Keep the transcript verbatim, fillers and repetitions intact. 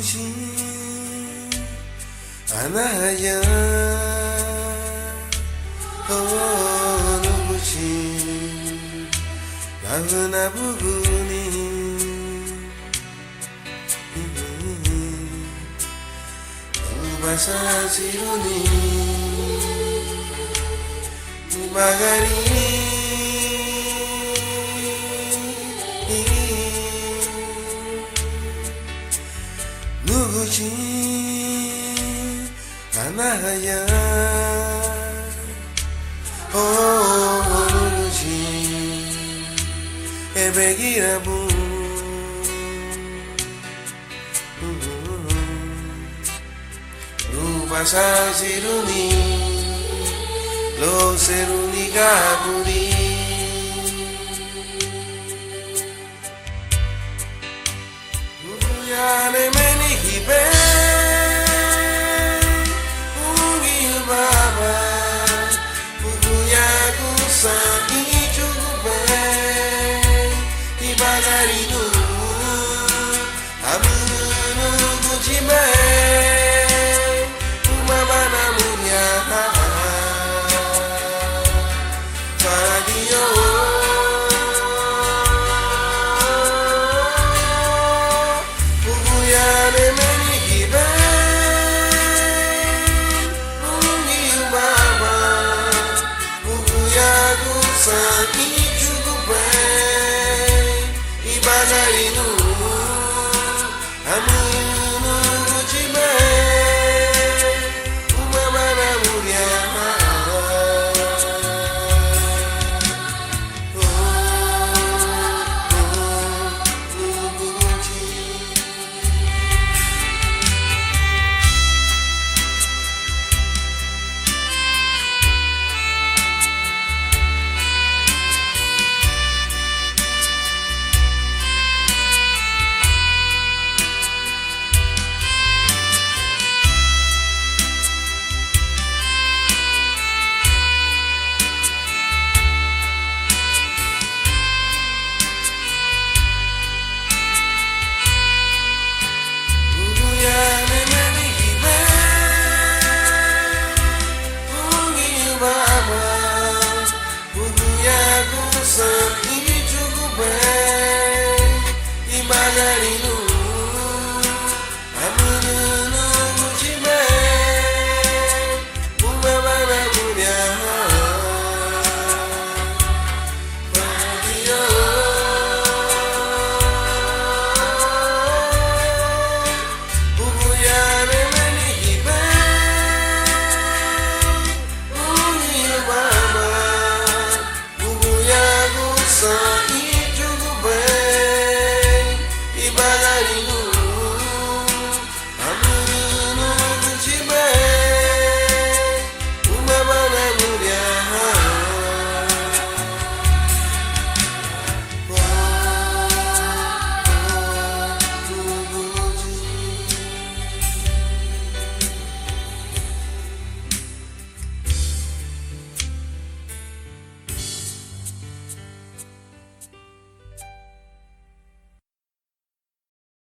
Núguchi, anahaya, o Núguchi, nahunabuhuni, nubasansiruni ibagari. Núguchi, anahaya, o Núguchi, ebegirabu, nubasansiruni, lóuseruni gaburi. Uguya nemenigibei, Bungiu Baba, uguya gusan íchugubei, ibagari nun, amu Núguchibei, umabana muriaha. Fadiño, uguya nemenigibei, Bungiu Baba, uguya gusan íchugubei, ibagari nun, amu Núguchibei, umabana muriaha. Uguya nemenigibei, Bungiu Baba, uguya gusan íchugubei, ibagari